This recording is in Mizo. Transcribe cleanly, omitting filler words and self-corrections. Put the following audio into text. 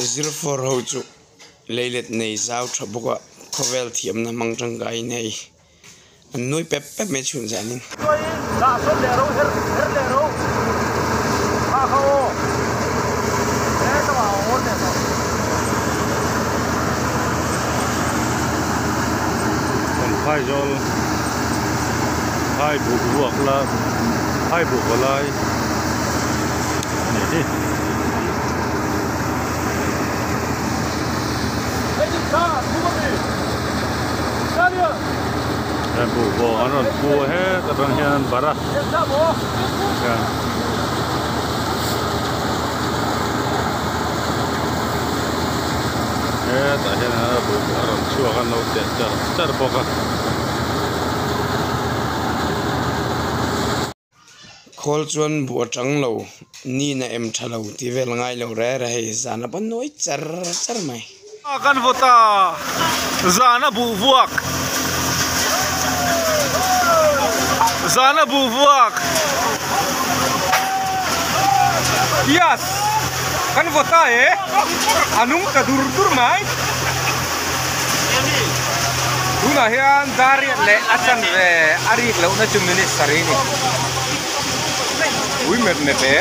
Zir for ho chu leilet nei zau tha bawk a khawvel thiamna hmang tangkaiin hei an nui pep pep mai chhun zanin. Kan phaizawl phai buk ruak la phai buk aw lai a nih hi. He buhvawng an rawn pu a het atang hian an barh a hian. Hetah hian a buh a rawn chhuak a an lo teh char char bawk a. Khawl chuan buh a tang lo, nin a em tha lo tih vel ngai lo re re hei zan a pawn nuai char char mai. Kan vaw ta, zan a buh vuak, zan a buh vuak, yes kan vaw ta e, a nung ta dur dur mai. Tunah hian Dariat leh a chanve a rik lohna chu minister hi a ni. Ui mep mep e.